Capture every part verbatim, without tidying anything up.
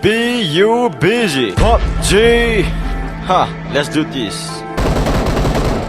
B U B G. PUBG. Ha, let's do this.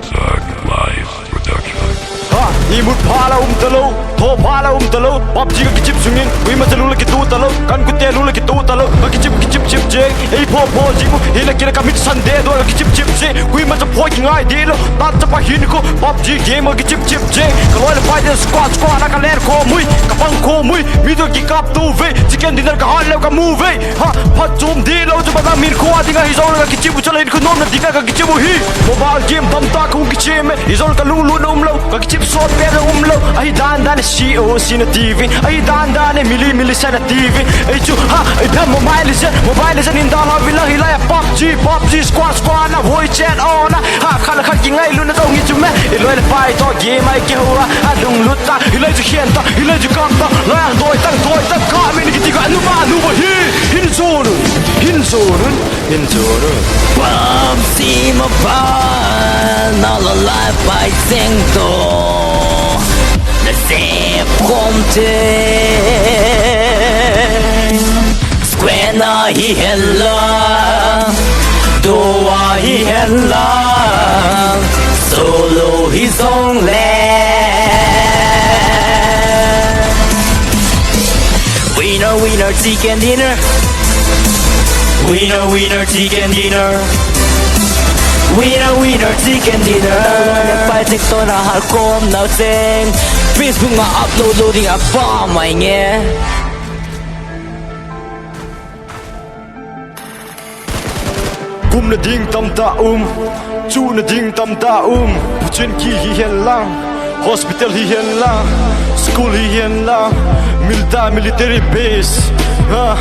Thug Life Production. Ha, imut phala um talou, tho phala um talou. PUBG ka kichip sungin, koima cha lula kitu talou. Kan kute lula kitu talou. Ka kichip, kichip, chip jeng. Ei pho pho jimu, hila kila ka mit Sunday do ka kichip, chip jeng. Koima cha pho kingai dilo. Tat cha pa hin ko, PUBG game ka kichip, chip jeng. Ka loi le pai de squad, squad na ka ler ko mui, ka pang ko mui. Mi to kikap tu ve, chicken dinner ka han leo ka mu ve. Ha, phat chom dilo chu bana min ko a dinga hi zong le ka kichip u chale in ko nom na dinga ka kichip u hi. Mobile game tamtah kong kichim e, hi zong ka lunglut na um lou, ka kichip sot pe na um lou. Ahi dan dan e C O C na T V, ahi dan dan e mili mili sa na T V. Ei chu, ha, ei pha Mobile Legend, Mobile Legend in dan ha vila hi la ya PUBG, PUBG squad squad na voi chat on na. Ha, khat le khat kingailut na tong hi chu me. I loi le pai to game ai kihou a, a lunglut ta. I loi chu khian ta, i loi chu kam ta. Loi ang doi tang, doi tang ka min kiti ka nu ma nu ba hi. Hin zon un, hin zon un, hin zon un. PUBG mobile, na la lai pai seng to. Na sep kom te. Square na hi hen la, do a hi hen la, solo hi zong le. Winner, winner, chicken dinner. Winner, winner, chicken dinner. Winner, winner, chicken dinner. Pai tik to na har kom na seng. Facebook ma upload lo ding a pa mai nge. Kumna ding tamtah um, chuhna ding tamtah um. Phuchinki hi hen lang, hospital hi hen lang, school hi hen lang, milta military base. Ha,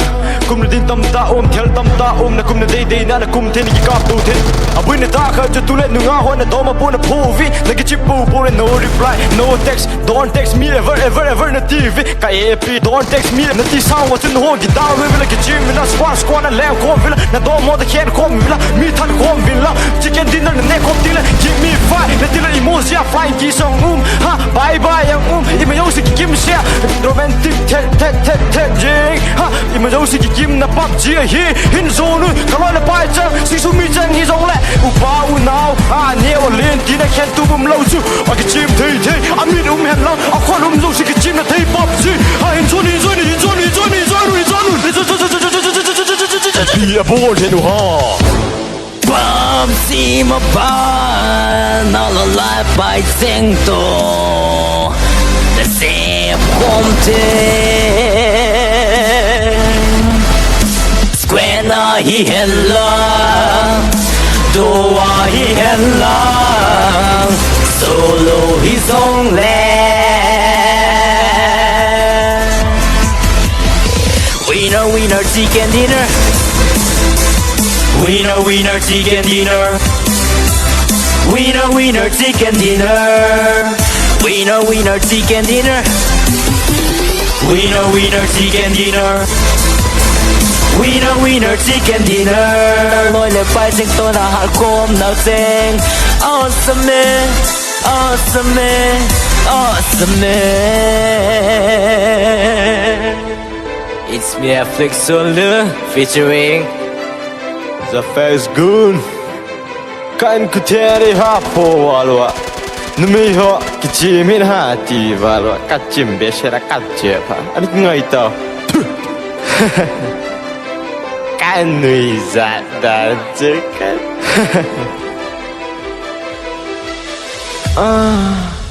kumna ding tamtah um, thil tamtah um, na kumna deidei na, na kum thei ni kikap tu thei. Abui na ta kha chu tu le nunga ho na dom a pu na phu vi, na kichip pu pu le no reply, no text, don't text me ever, ever, ever na ti vi. Ka A P, don't text me, na ti sang wa chun ho, guitar wi vila, kichim vila, squad, squad, na leng khom vila, na do mo da khen khom vila, mi than khom vila, chicken dinner na ne khom tila, give me five, na tila emoji a flying kiss ang um, ha, bye bye ang um, ima yo si kikim sia, romantic, the, the, the, the, jing, ha, ima yo si kikim na PUBG a hi, hin zon un, ka loi le pai chang, si su mi chang hi zong le, upa u nau, ha, ne o len, ti na khen tu bum lo chu, a kichim thei thei, a min um hen lang, a khon um zong si kichim na thei PUBG. Ha, hin zon, hin zon, hin zon, hin zon, hin zon, hin zon, hin zon. Pi a bol hin u ha. PUBG mobile, na la lai pai seng to. Na sep kom te. Square na hi hen la, do a hi hen la, solo hi zong le. Winner, winner, chicken dinner. Winner, winner, chicken dinner. Winner, winner, chicken dinner. Winner, winner, chicken dinner. Winner, winner, chicken dinner. Winner, winner, chicken dinner. Loi le pai seng to na har kom na seng. Awesome, awesome, awesome. It's me, Flex Solo, featuring The First Goon. Kan kuteri ha po walwa. Numei ho kichim hin ha ti walwa. Kachim be sera kache pha. Ani ngai ta. Kan nui za da je kan. Ah.